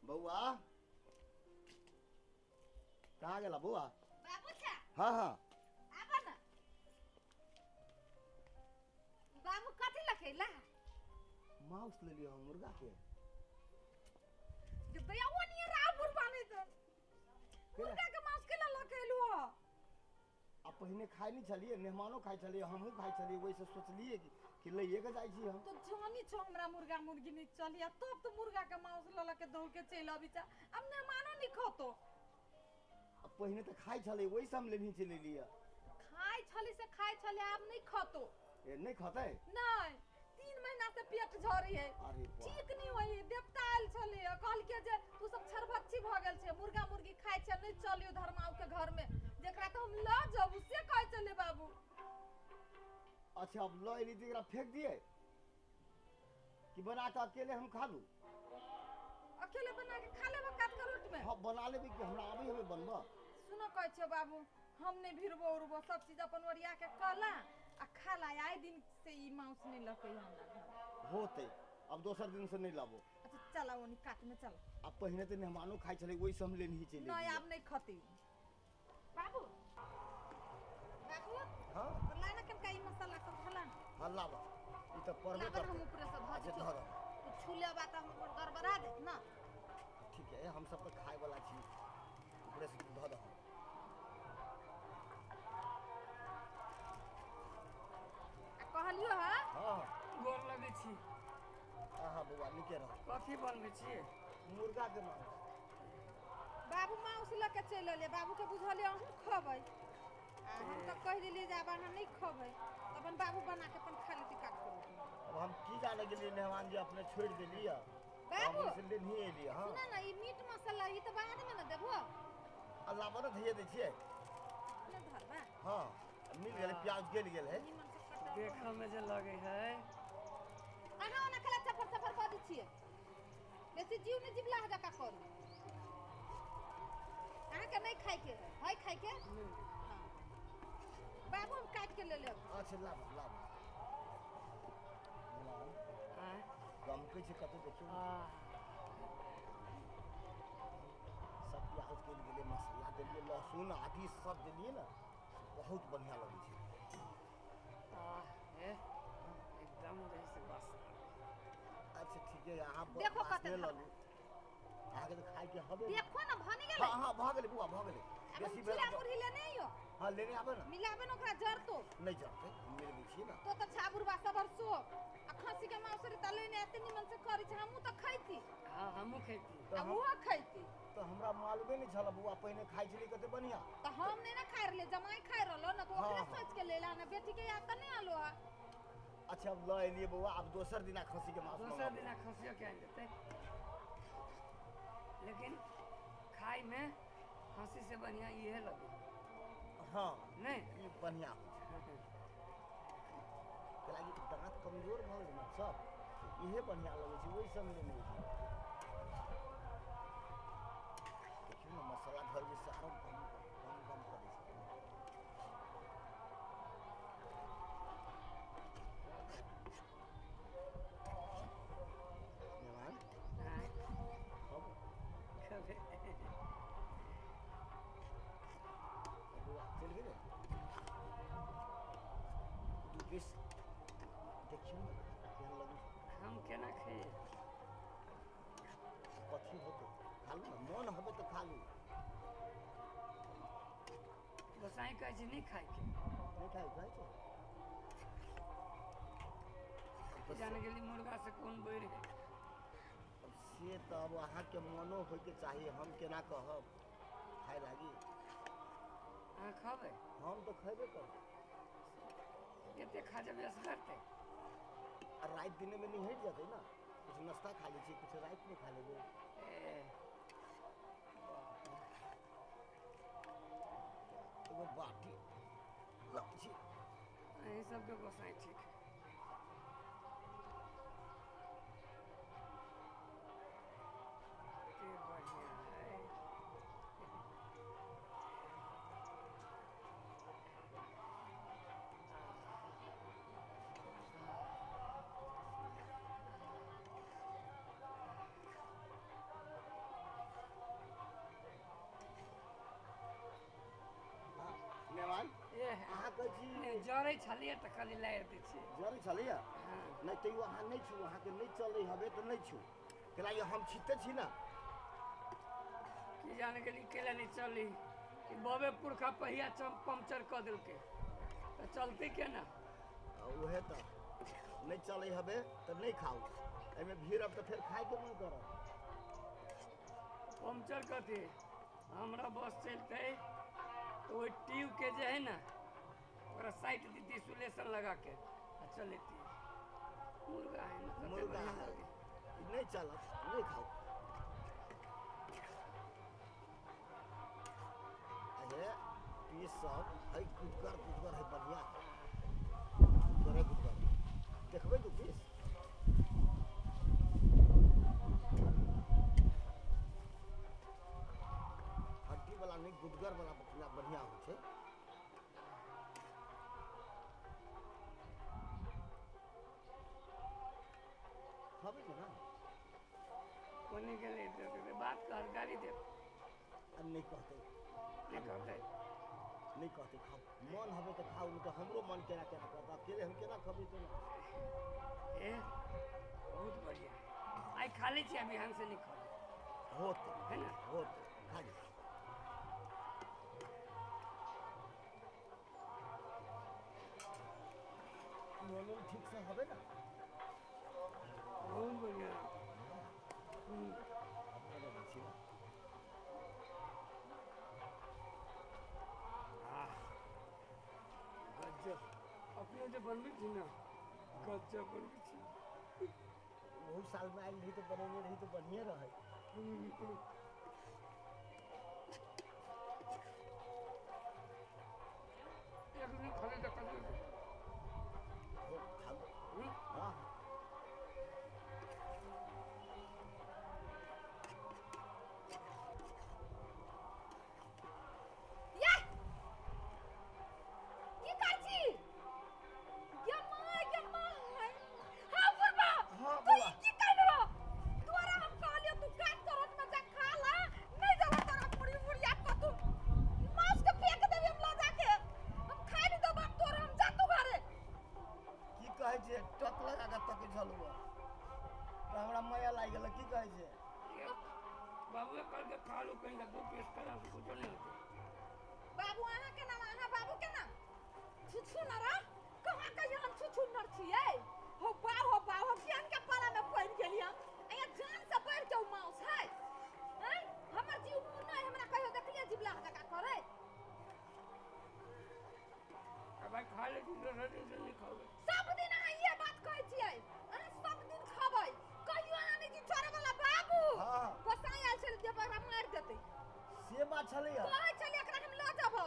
बौआ कहाँ गेला बौआ? बाबू छा। हाँ हाँ आबा ना बाबू। कथी लखेला? माउस ले लियो हम मुर्गा के। दया वो नहीं राव बुरबा नहीं तो मुर्गा के मांस के लखेलु। आ पहिने खाइ नहीं छलिए, मेहमानो खाइ छलिए, हमहूँ खाइ छलिए, वही से सोचलिए कि लइए के जाइ छी हम। तो जानी छो हमरा मुर्गा मुर्गी नहीं चलिया तब तो मुर्गा के मांस ल के दौड़ के चलि अबी चा। अब मेहमानो नहीं खतो। अब पहिने तो खाइ छलिए, वही से हम लेनी चलि लिया। खाइ छली से खाइ छली, आब नहीं खतो। ए नहीं खतै? नहीं, 3 महीना से पेट झरी है, ठीक नहीं होई। देवता आयल छले कहलके जे तू सब छरभच्ची भ गेल छे, मुर्गा मुर्गी खाइ छे, नहीं चलियो धर्माऊ के घर में, जेकरा तो हम ल जाबू से कहै चले बाबू। अच्छा अब ल एली जेकरा फेंक दिए कि बना के अकेले हम खा लू? अकेले बना के खा लेबो काट के रोट में? हां बना लेबे कि हमरा आबै हमे बनबा। सुनो कहै छे बाबू, हम नहीं भिरबो उरबो, सब चीज अपन ओरिया के कला आ खाला। आए दिन से ई मांस नहीं लके हमरा घर होते, अब दोसर दिन से नहीं लाबो। अच्छा चला ओनी काट में चल। अब पहिने ते मेहमानो खाइ छले, वही से हम लेनी चले। नहीं अब नहीं खती बाबू। बाबू हां ला ना कनका ई मसाला सब खला। हां लाबा, ई त परबे करते। हम ऊपर से धऽ अच्छा दिछो। धर तू छुले बा त हम गड़बड़ा देत ना। ठीक है, हम सब त खाए वाला छी, ऊपर से धऽ दह। आ कहलियो हां? हां गोर लगै छी। आहा बौआ नीके रह। कथी बनबै छी? मुर्गा के मांस। बाबू मांस ल के चलि एलै, बाबू के बुझलियै अहूँ खबै, आ हम तऽ कहि देलियै जे आब अहाँ नहीं खबै, अपन बाबू बना के अपन खा लेती काट के रोटी। अब हम की जाने गेलियै मेहमान जी अपने छोड़ि देलियै। बाबू हम से लेनही एलियै। हां सुन ना, ई मीट मसाला ई तऽ बाद में ना देबो। अल्लाह बड़ धैये दै छियै। ने धरबा? हां मिल गेलै, प्याज गेल गेल है। निमन से कटल देखऽ में जे लगै है। अहाँ ओना खेला चफर चफर कऽ दै छियै, बेसी जीव ने जीवला जकाँ करू। अहाँके नहीं खाइके है, है खाइके? हाँ बाबू हम काटि के ले लेब। अच्छा लाबू लाबू। आँय गमकै छै कतौ देखियौ। सब प्याज गेल गेलै, मसाला देलियै, लहसुन आदि सब देलियै ने, बहुत बढ़िया लगै छै। एकदम जैसे बस। अच्छा ठीक है, अहाँ देखो कते लऽ लू, अहाँके तऽ खाइके हबे। देखो ना भनि गेलै। हां हां भऽ गेलै बुआ, भऽ गेलै। बेसी चूड़ा मुरही लेने आइयो। हां लेने आबे ना, मिलाबे ना ओकरा जरतो नहीं जरते, मिलबै छी ना। तो त छाबुरबा सबर सो आ खसी के मांस रे त लेने एते निमन से करै छै, हमहूँ त खैती। हां हमहूँ खैती। आ उहो खैती। तो हमरा मालूमे नहीं छल बुआ, पहिने खाइ छली कते बढ़िया। त हम नहीं ना खाइ रहलियै, जमाई खाइ रहलो ना, तो ओकरे सोच के लेला ना, बेटी के याद त नहीं आलो हा। अच्छा अब ल एलियै बौआ, अब दोसर दिना खसी के मांस। दोसर दिना खसियो के आनि देतै, लेकिन खाइ में खसी से बढ़िया इहे लगे। हाँ नहीं ई बढ़िया होइ छै, कैलाकि दाँत कमजोर भऽ गेलै ने सब, इहे बढ़िया लगै छै, ओहि सब लेने छै। देखियौ ने मसाला धरबै से आरो गम गम गम करै छै। मेहमान खब खबै। बौआ चलि गेलै 2 पीस। देखियौ ने केहन लगै छै। हम केना खैयै? कथी होतै, खा लू ने, मन हबे तऽ खा लू। गोसाई कहै छै नहीं खाइके। नहीं खाइ कहै छै? जाने गेली मुर्गा से कोन बैर है। अब से तऽ अब अहाँके मनो होइके चाही, हम केना कहब खाइ लागी। अहाँ खबै? हम तऽ खयबे करबै। कते खा जेबै असगरते? आ राति दिनमे नहीं हटि जेतै ना, कुछ नाश्ता खा लै छियै, कुछ रातिमे खा लेबै। एगो बाटी लऽ छी। अहीं सबके गोसाई ठीक है। बढ़िया है। अहाँ कहै छी नहि जरै छलियै तऽ खाली लारि दै छियै। जरै छलैया नहि तैयो अहाँ नहि छू, अहाँके नहि चलै हबे तऽ नहि छू, केला हम छिते छी ना। की जाने गेली केला नहि चली, ई बबे पुरखा पहिया पंक्चर कऽ देलकै तऽ चलतै केना? उहे तऽ नहि चलै हबे तऽ नहि खाउ, एहिमे भीड़ब तऽ फेर खायके मन करत। पंक्चर कथी, हमरा बस चलतै तऽ ओहि ट्यूबके जे है ना ओकरा साइड दी सुलेशन लगा के आ चलेती। मुर्गा है ना, मुर्गा है नहीं चलत, नहीं खाओ। अरे पीस सब है गुदगर गुदगर है, बढ़िया गुदगर है गुदगर। देखबै तू पीस? हड्डी वाला नहीं, गुदगर वाला बढ़िया होइ छै। खबै ने ना? कोने गेलै बात कर, गाली दे। अब नहीं कहते, नहीं कहते, नहीं कहते। खाओ, मन हबे तो खाओ, नहीं तो हमरो मन केना केना करता, अकेले हम केना खबै केना। ए बहुत बढ़िया, आइ खा लै छी, बिहान से नहीं खाओ होत है ना, होत खा ले। मन ठीक से हबे ना? बहुत बढ़िया। गजब, अपने जे बनबै छी ना गजब बनबै छी। बहुत साल में आयल रही तो बनौने रही तो बढ़िया रहे। एक दिन खाली तो खाली। हाँ सब दिन अहाँ इहे बात कहै छियै, अहाँ सब दिन खबै, कहियो अहाँ नहि जी चोरे वाला बाबू। गोसाई आयल छलै जे ओकरा मारि देतै, से बात छलैया। कहै छलै एकरा हम लऽ जेबौ,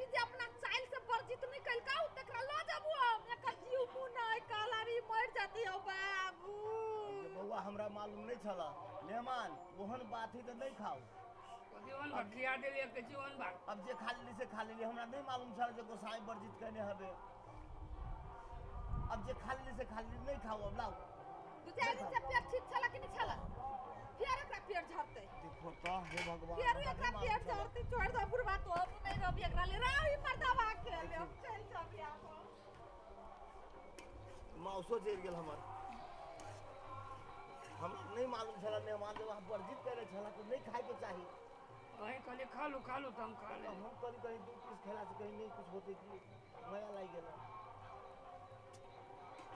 ई जे अपना चाइल से वर्जित नहि कयलकौ तकरा लऽ जेबौ हम, एकर जीव मुँह नहि कहला रे मरि जेतै हौ बाबू। बौआ हमरा मालूम नहि छल मेहमान, ओहन बात है तऽ नहि खाउ। अब जे खा लेली से खा लेली, हमरा नहीं मालूम छल जे गोसाई वर्जित केने हबे। अब जे खा लेली से खा लेली, नहीं खाओ अब लाओ। दू चारि दिन से पेट ठीक छल कि नहीं छल? फेर एकरा पेट झड़तै। देखो तो हे भगवान, फेर एकरा पेट झड़तै। छोड़ दो बुढ़वा, तो हम नहीं रहबी एकरा ले, राही मर्दावा के ले हम चल जाबी। आब माउसो जरि गेल हमर, हमरा नहीं मालूम छल मेहमान जे वहाँ वर्जित केने छल तऽ नहीं खाय के चाही। कहीं कहलिए खा लो खा लो तो हम खा ले। हम कभी कहीं दू पीस खेला से कहीं नहीं कुछ होते कि मजा लागि गेल।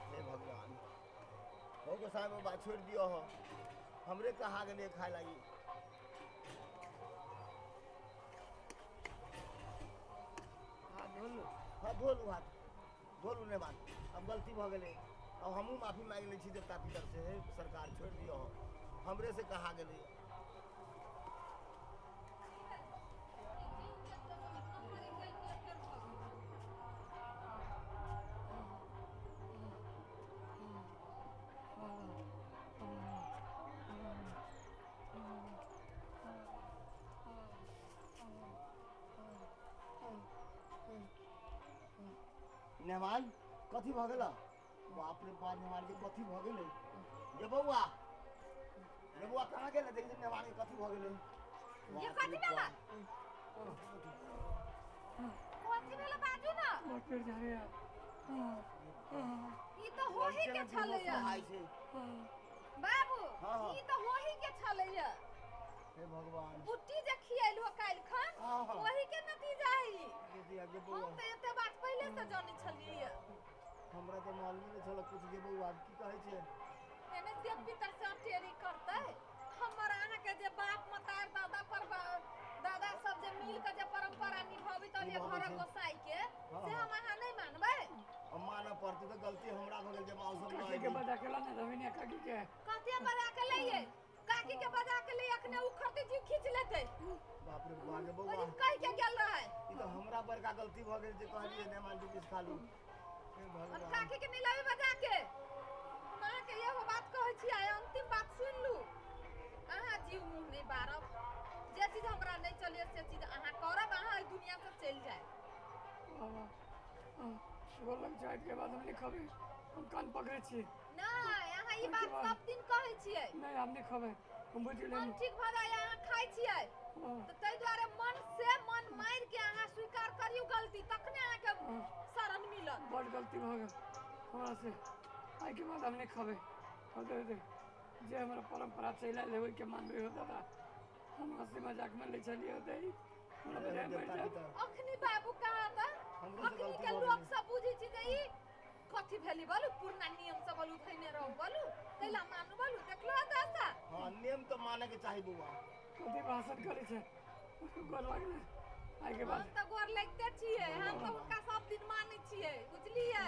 हे भगवान, हो गोसाई बाबा छोड़ि दियौ हो, हमरे कहा गेलियै खाय लागी। हाथ धोलू? हाँ धोलू, हाथ धोलू मेहमान, अब गलती भऽ गेलै, अब हमहूँ माफी मांगि लै छी देवता पितर से। हे सरकार छोड़ि दियौ हो, हमरे से कहा गेलै। मेहमान कथी भऽ गेल? बाप रे बाप, मेहमान के कथी भऽ गेलै? ये बौआ, ये बौआ कहाँ गेलै? देखै छी मेहमान के कथी भऽ गेलै। ये कथी भेलै? कथी भेल बाजू ना। बड़ पेट झरैया। ई तऽ होही के छलैया बाबू, ई तऽ होही के छलैया। हे भगवान, बुट्टी जे खियैलु काल्हि खन ओही के नतीजा है। हम तऽ एते बात पहिले से जानै छलियै। हमरा तऽ मालूम नहि छल कुछ गे बौआ, की कहै छै? एने देव पितर से अटेरी करतै। हमर अहाँके जे बाप मतार दादा पर दादा सब जे मिल के जे परंपरा निभाबैत अलियै घरक गोसाई के, से हम अहाँ नहि मानबै? अब मानऽ पड़तै तऽ गलती हमरा भऽ गेल जे माउ सब काकी के बजा के ला ने रविनिया काकी के। कते बजा के लइयै? काकी के बजा के लइयै, अखने उखड़ते जीव खींच लेतै। बाप रे बौआ गे बौआ, ओहि दिन कहि के गेल रहै। ई तऽ हमरा बड़का गलती भऽ गेल जे कहलियै नहि मान किछु खा लू। हे भगवान, काकी के नहि लाबी बजा के। हम अहाँके एगो बात कहै छी, आइ अंतिम बात सुनि लू। अहाँ जीव मुँह नहि बारब। जे चीज हमरा नहि चलिए से चीज अहाँ करब, अहाँ एहि दुनिया से चलि जायब। बाबा गोर लग जाए के बाद हम नहीं खबै, हम कान पकड़ै छी। नहि, अहाँ ई बात सब दिन कहै छियै। नहि, हम नहीं खबै, हम बुझि गेलियै। मन ठीक भऽ जाइए अहाँ खाइ छियै तऽ ताहि दुआरे मन से मन मारि के अहाँ स्वीकार करियौ गलती, तखने अहाँके शरण मिलत। बड़ गलती भऽ गेल हमरा से, आइ के बाद हम नहीं खबै। होते जे हमरा परंपरा चलि आयल ओहिके मानबै। हो दादा, हम हँसी मजाक में लै छलियै होते हमरा बुझाइ मरि जायब। अखनी बाबू कहाँ तऽ अखनी के लोक सब बुझै छै जे ई कथी भेली बोलू, पुरना नियम सब बोलू धैने रहू बोलू, कैला मानू बोलू। देखलो दादा? हां, नियम तऽ माने के चाही बौआ। कथी भाषण करै छै, गोर लागलै आइ के बाद। हम तऽ गोर लगिते छियै, हम तऽ हुनका सब दिन मानै छियै, बुझलियै?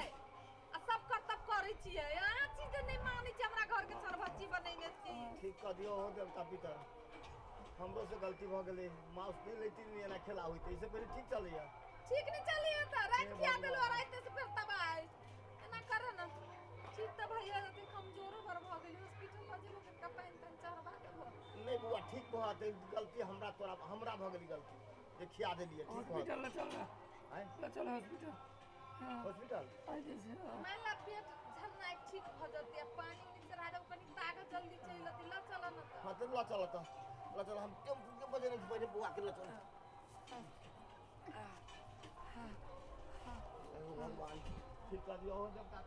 आ सब कर्तव्य करै छियै। अहाँ चीज नहि मानै छियै, हमरा घर के छरभच्ची बनेने छी। ठीक कऽ दियौ हो देवता पितर, हमरो से गलती भऽ गेलै। माउस नहि लैती नहि एना खेला होइतै, एहिसँ पहिले ठीक चलैया। ठीक नहि चलैया तऽ राति खिया देलहुँ, राति से फेर तबाह एना करऽ ने। ठीक तऽ भैया जेतै, कमजोरो बड़ भऽ गेलै। हॉस्पिटल लऽ जेबो, कनिका पानि तानि चढ़बा देबो। नहि बौआ, ठीक भऽ जेतै। गलती हमरा तोरा हमरा भऽ गेलै गलती जे खिया देलियै। ठीक भऽ हॉस्पिटल लऽ चल, लऽ चल हॉस्पिटल। हॉस्पिटल मानि ला पेट झरनाइ ठीक भऽ जेतै, पानि उनि चढ़ा देबो, कनि ताकत जल्दी चलि अतै। लऽ चल ने तऽ। हँ तऽ लऽ चल, तऽ लऽ चल। हम टेम्पू के बजेने छी पहिले, बौआ के लऽ चल। भगवान ठीक कर दियौ देवता।